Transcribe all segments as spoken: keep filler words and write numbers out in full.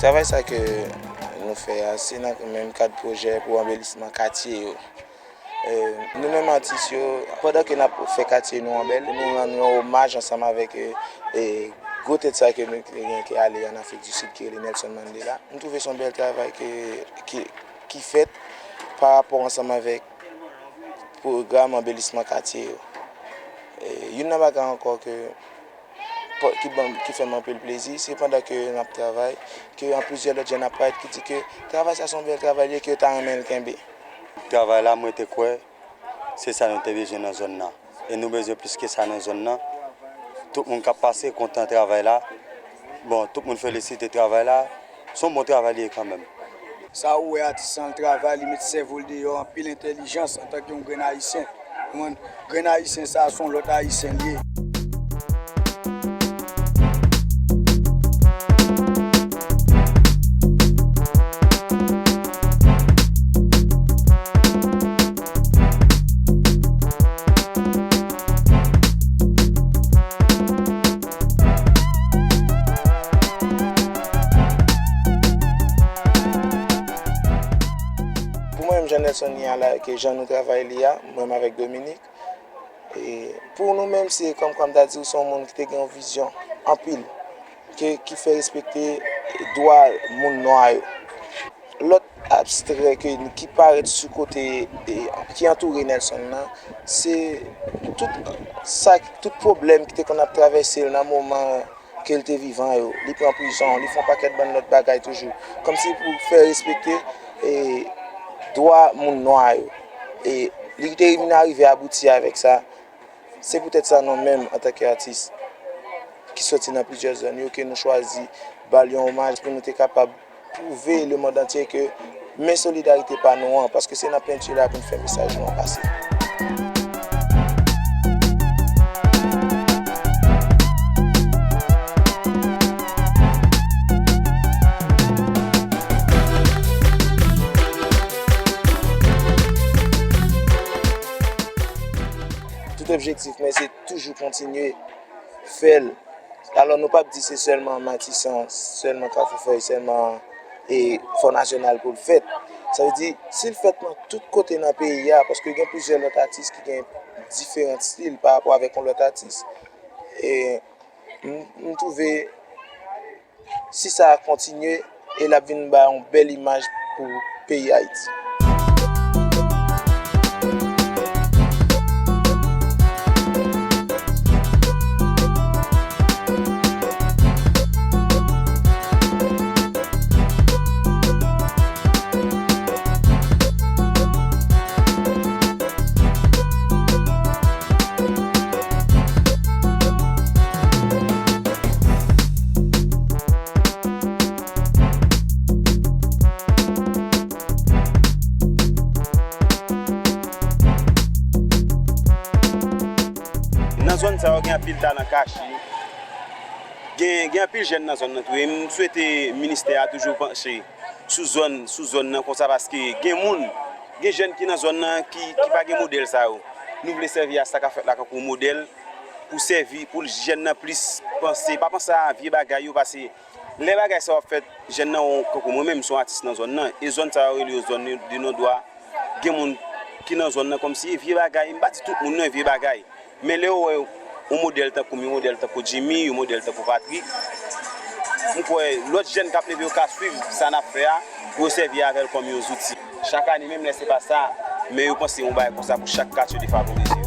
Travay sa ke nou fè a, se nan menm kad pwojè pou anbelisman katye yo. E, nou menm atis yo, pandan ke n ap fè katye nou an bèl, nou rann yon omaj ansanm avèk, e, e, gwo tèt sa ke nou te gen ki ale ann Afrik di Sid ki rele Nelson Mandela. M twouve se yon bèl travay ke, ki, ki fèt pa rapò ansanm avèk pwogram anbelisman katye yo. E, youn nan bagay ankò ke, ki ban, ki fè m anpil plezi, se pandan ke n ap travay, ke gen plizyè lòt jèn ap parèt ki di ke travay sa se yon bèl travay li ye, ke yo ta renmen l kenbe. Travay la, mwen te kwè, se sa nou te bezwen nan zòn nan. E nou bezwen plis ke sa nan zòn nan. Tout moun k ap pase kontan travay la. Bon, tout moun felisite travay la. Se yon bon travay li ye kanmenm. Sa ou wè atis lan, l travay, li met sèvo l deyò, anpil entèlijans antanke yon grenn ayisyen. Ou konprann? Grenn ayisyen sa a, se yon lòt ayisyen li ye. Pou mwen menm, jan Nelson ye a la, ke jan nou travay li a, mwen menm avèk Dominique, e pou nou menm, se kòm, kòm ta di, ou se yon moun ki te gen yon vizyon anpil, ke, ki fè respekte dwa moun nwa yo. Lòt abstrè ke, ki parèt sou kote, e, ki antoure Nelson nan, se tout sa, tout pwoblèm ki te konn ap travèse l nan moman ke l te vivan yo. Li pran prizon, li fè yon pakèt bann lòt bagay toujou. Kòmsi pou fè respekte, e, dwa moun nwa yo. E li te vin arive abouti avèk sa. Se poutèt sa nou menm, antanke atis ki soti nan plizyè zòn yo, ke nou chwazi ba l yon omaj pou nou te kapab pwouve lemonn antye ke men solidarite pa nou an, paske se nan penti la pou n fè mesaj nou an pase. Tout objektif mwen se toujou kontinye fè l. Alò, nou p ap di se sèlman Matisan, sèlman Kafou Fèy, sèlman, e, Fò Nasyonal pou l fèt. Sa vle di, si l fèt nan tout kote nan peyi a, paske gen plizyè lòt atis ki gen diferan estil pa rapò avèk yon lòt atis. E m, m twouve si sa a kontinye, e l ap vin bay yon bèl imaj pou peyi Ayiti. Nan zòn sa yo gen anpil talan kache. Gen, gen anpil jèn nan zòn nan tou. E m swete ministè a toujou panche sou zòn, sou zòn nan konsa, paske gen moun, gen jèn ki nan zòn nan ki, ki pa gen modèl sa yo. Nou vle sèvi a sa k ap fèt la kankou modèl pou sèvi, pou jèn nan plis panse, pa panse a vye bagay yo, paske lè bagay sa yo ap fèt, jèn nan, kankou mwen menm, m se yon atis nan zòn nan, e zòn sa yo rele yo zòn de non dwa. Gen moun ki nan zòn nan kòmsi e vye bagay, m pa di tout moun non, e vye bagay. Men lè yo wè yon modèl tankou m, yon modèl tankou Jimmy, yon modèl tankou Patrick, m kwè lòt jèn k ap leve yo ka swiv sa n ap fè a, pou yo sèvi avè l kòm yon zouti. Chak ane, menm lè se pa sa, men yo panse yon bagay konsa pou chak katye defavorize yo.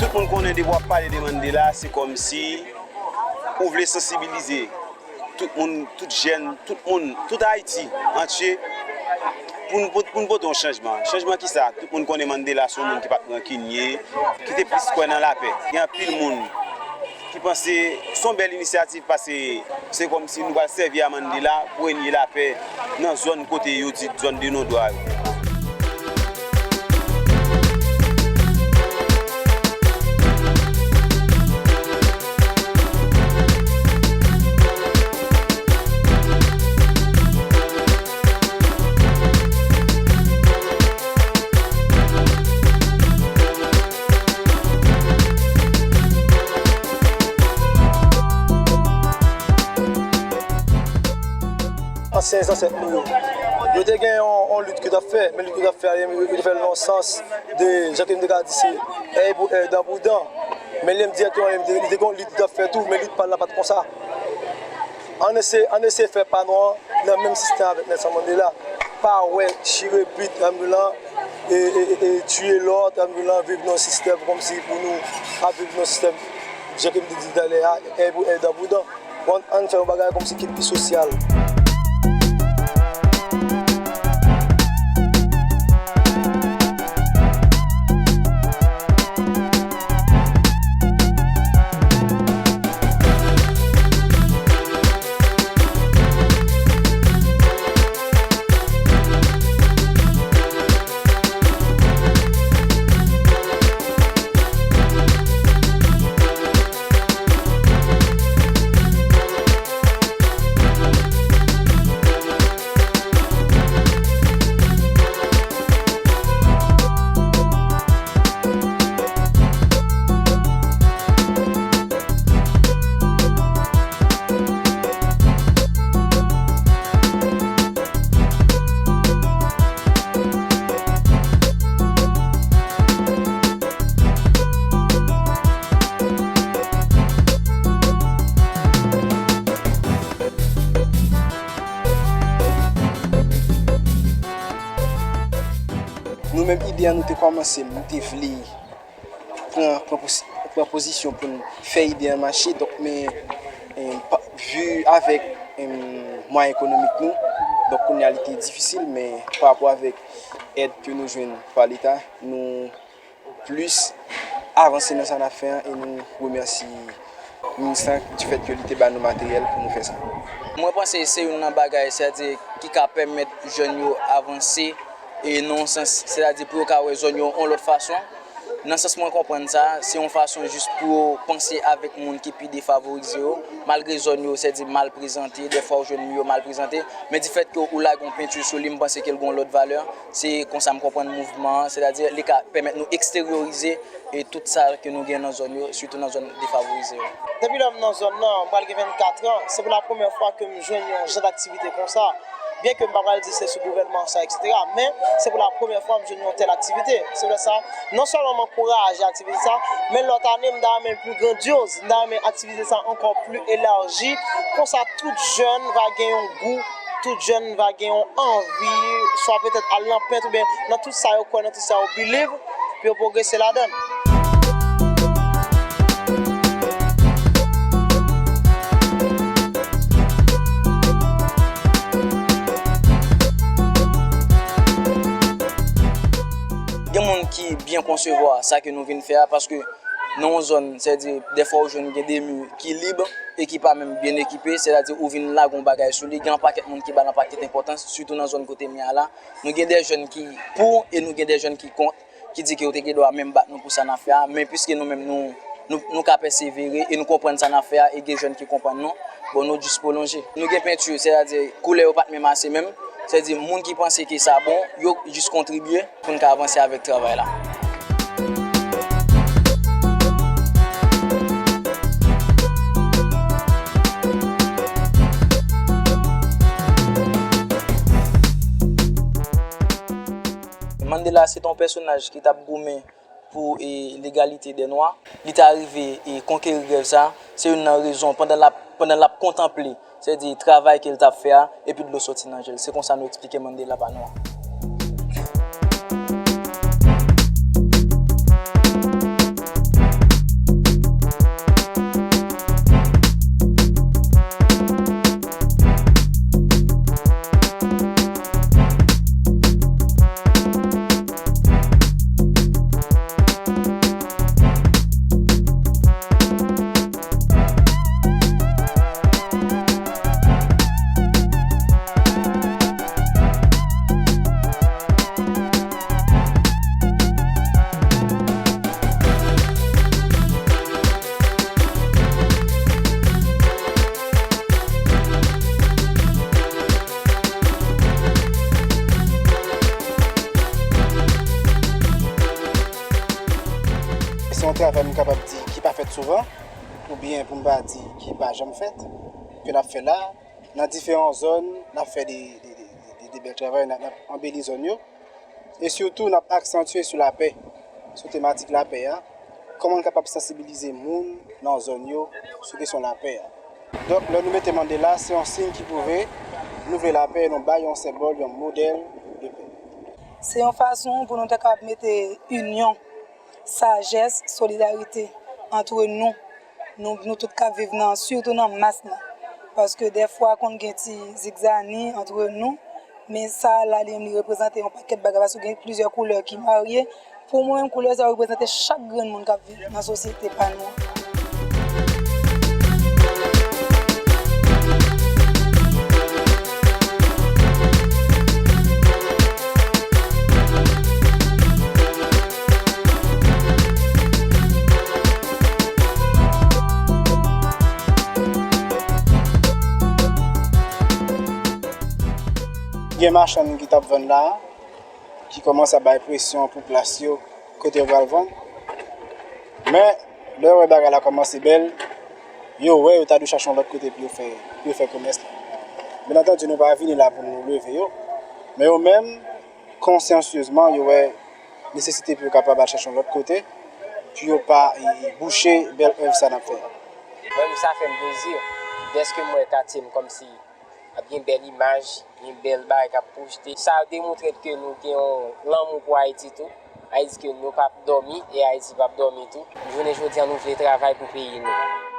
Tout moun konnen depi w ap pale de Mandela, se kòmsi ou vle sansibilize tout moun, tout jèn, tout moun, tout Ayiti antye pou n, pou, pou n pote yon chanjman. Chanjman ki sa? Tout moun konnen Mandela se yon moun ki pa t rankinye, ki te plis kwè nan lapè. Gen anpil moun Ki panse se yon bèl inisyativ paske se kòmsi nou pral sèvi a Mandela pou renye lapè nan zòn kote yo di zòn de non dwa yo. Ansyen zansèt nou yo, yo te gen yon, yon lit ke yo t ap fè, men lit ke yo t ap fè a, yo te fè l nan yon sans de, jan ke m te ka di, se èy pou èy, dan pou dan. Men li menm dirèkteman, li te, li te gen yon lit li t ap fè tou, men lit pa l la pa t konsa. Ann eseye, ann eseye fè pa nou an nan menm sistèm avèk Nelson Mandela. Pa wè chire bit, tann nou lan, e, e, e, e tiye lò, tann nou lan, viv nan sistèm kòmsi pou nou ap viv nan sistèm, jan ke m te di talè a, èy pou èy, dan pou dan. Bon, ann fè yon bagay kòmsi ki pi sosyal. Nou menm ide a nou te kòmanse l, nou te vle pran, pran posi-, pran pozisyon pou n fè ide a mache. Donk, men, em, pa, vi avèk, em, mwayen ekonomik nou, donk, kounye a li te difisil, men pa rapò avèk èd ke nou jwenn pa Leta, nou plis avanse nan sa n ap fè an e nou remèsye minis lan difèt ke li te ba nou materyèl pou nou fè sa. Mwen panse se youn nan bagay, sètadi ki ka pèmèt jèn yo avanse e nan yon sans, sètadi pou yo ka wè zòn yo yon lòt fason. Nan sans mwen konprann sa, se yon fason jis pou yo panse avèk moun ki pi defavorize yo, malgre zòn yo, sètadi mal prezante, dèfwa ou jwenn yo mal prezante, men difèt ke ou lage yon penti sou li, m panse ke l gen yon lòt valè. Se konsa m konprann mouvman an, sètadi li ka pèmèt nou eksteryorize e tout sa ke nou gen nan zòn yo, sitou nan zòn defavorize yo. Depi lè m nan zòn nan, m pral gen vennkat an, se pou la premyè fwa ke m jwenn yon jan daktivite konsa. Byen ke m pa pral di se sou gouvènman sa, etsetera, men se pou la premyè fwa m jwenn yon tèl aktivite. Se pou sa, non sèlman m ankouraje aktivite sa, men lòt ane, m ta renmen l pi grandyoz, m ta renmen aktivite sa ankò pli elaji. Konsa, tout jèn va gen yon gou, tout jèn va gen yon anvi, swa petèt al nan pent oubyen nan tout sa yo kwè, nan tout sa yo believe, pou yo pwogrese ladan l. Gen moun ki byen konsevwa sa ke nou vin fè a, paske nan yon zòn, sètadi, dèfwa ou jwenn gen de mi ki lib e ki pa menm byen ekipe, sètadi ou vin lage yon bagay sou li, gen yon pakèt moun ki ba l yon pakèt enpòtans, sitou nan zòn kote m ye a la. Nou gen de jèn ki pou e nou gen de jèn ki kont, ki di ke yo te gen dwa menm bat nou pou sa n ap fè a, men piske nou menm nou, nou, nou ka pèsevere e nou konprann sa n ap fè a e gen jèn ki konprann nou, bon, nou jis pwolonje. Nou gen penti, sètadi koulè yo pa t menm ase menm, sètadi moun ki panse ke sa bon, yo jis kontribye pou n ka avanse avèk travay la. Mandela se te yon pèsonaj ki t ap goumen pou, e, legalite dè nwa. Li ta rive, e, konkeri grèv sa. Se youn nan rezon pandan l ap, pandan l ap kontanple, sètadi travay ke l t ap fè a, epi dlo soti nan je l. Se konsa nou eksplike Mandela pa nou an. Se yon travay m kapab di ki pa fèt souvan, oubyen pou m pa di ki pa janm fèt, ke n ap fè la. Nan diferan zòn, n ap fè de, de, de, de, de bèl travay, n ap, n ap anbeli zòn yo. E sitou, n ap aksantye sou lapè, sou tematik lapè a. Kòman n kapab sansibilize moun nan zòn yo sou kesyon lapè a. Donk, lè nou mete Mandela, se yon siy ki pwouve nou vle lapè, nou bay yon senbòl, yon modèl de pè. Se yon fason pou nou ta kapab mete inyon, sajès, solidarite antre nou. Nou, nou tout k ap viv nan, sitou nan mas lan. Paske dèfwa konn gen ti zigzani antre nou, men sa la li menm li reprezante yon pakèt bagay, paske gen plizyè koulè ki marye. Pou mwen menm, koulè sa yo reprezante chak grenn moun k ap viv nan sosyete pa nou an. Gen machann ki t ap vann la, ki kòmanse ap bay presyon pou plas yo, kote yo pral vann. Men, lè yo wè bagay la kòmanse bèl, yo wè yo ta dwe chache yon lòt kote pou yo fè, pou yo fè komès la. Byen antandi, nou pa vini la pou nou leve yo, men yo menm, konsyansyezman, yo wè nesesite pou yo kapab al chache yon lòt kote, pou yo pa, e, bouche bèl èv sa n ap fè a. Mwen menm, sa fè m plezi, dèske m wè katye m kòmsi ap gen bèl imaj, gen bèl bagay k ap pwojte. Sa demontre ke nou gen yon lanmou pou Ayiti tou. Ayiti ke nou p ap dòmi e Ayiti p ap dòmi tou. Jounen jodi a, nou vle travay pou peyi nou.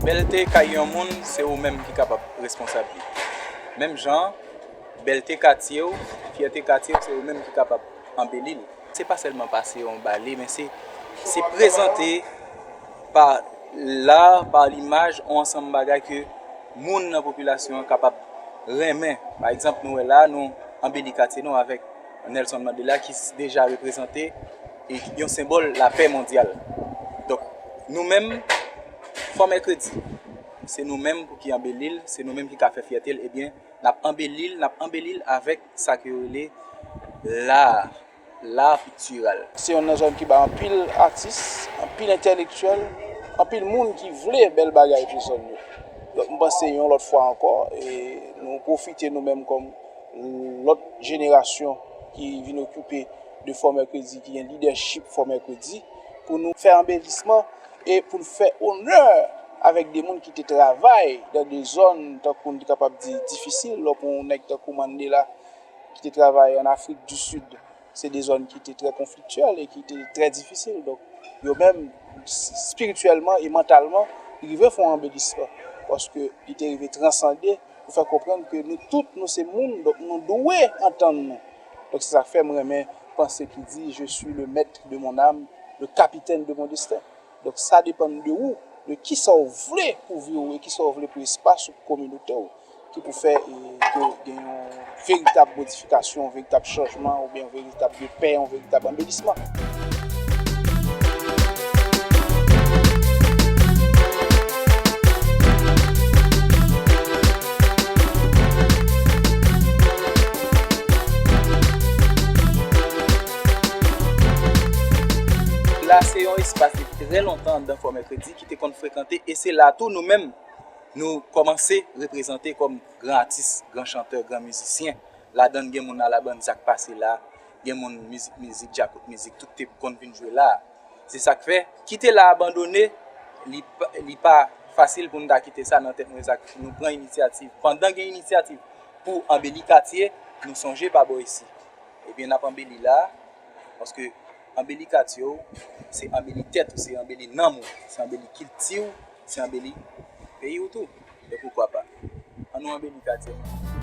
Bèlte kay yon moun, se ou menm ki kapab responsab li. Menm jan, bèlte katye w, fyète katye w, se ou menm ki kapab anbeli l. Se pa sèlman pase yon bale, men se, se prezante pa la, pa limaj, yon ansanm bagay ke moun nan popilasyon an kapab renmen. Pa egzanp, nou wè la, nou anbeli katye nou avèk Nelson Mandela ki s-, deja reprezante e yon senbòl lapè mondyal. Donk, nou menm, Fò Mèkredi, se nou menm pou ki anbeli l, se nou menm ki ka fè fyète l, ebyen, n ap anbeli l, n ap anbeli l avèk sa ke yo rele la, la piktiral. Se youn nan zòn ki bay anpil atis, anpil entèlektyèl, anpil moun ki vle bèl bagay pou zòn yo. Donk, m panse yon lòt fwa ankò, e nou pwofite nou menm kòm lòt jenerasyon ki vin okipe de Fò Mèkredi, ki gen lidèchip Fò Mèkredi, pou nou fè anbelisman e pou n fè onè avèk de moun ki te travay dan de zòn, tankou n te kapab di, difisil. Lè w pran yon nèg tankou Mandela, ki te travay an Afrik di Sid, se de zòn ki te trè konfliktyèl e ki te trè difisil. Donk, yo menm, s-, espirityèlman e mantalman, li rive fè yon anbelisman, paske li te rive transande pou fè konprann ke nou tout, nou se moun, donk nou dwe antann nou. Donk, se sa k fè m renmen panse ki di, Je suis le maître de mon âme, le capitaine de mon destin. Donk, sa depann de ou, de kisa w vle pou vi w e kisa w vle pou espas ou, pou kominote w, ki pou fè, e, ke gen yon veritab modifikasyon, yon veritab chanjman, oubyen yon veritab de pè, yon veritab anbelisman. La, se yon espas depi trè lontan anndan Fò Mèkredi ki te konn frekante, e se la tou nou menm, nou kòmanse reprezante kòm gran atis, gran chantè, gran mizisyen. Ladan n gen moun alabann Zak pase la, gen moun mizik, mizik, djakout mizik, tout te konn vin jwe la. Se sa k fè, kite la abandone, li pa, li pa fasil pou n ta kite sa nan tèt nou, e sa k, nou pran inisyativ. Pandan gen inisyativ pou anbeli katye, nou sonje pa bò isi. Ebyen, n ap anbeli la, paske Anbeli katye w, se anbeli tèt ou, se anbeli nanm ou, se anbeli kilti w, se anbeli peyi w tou. E poukwa pa? Ann nou anbeli katye nou.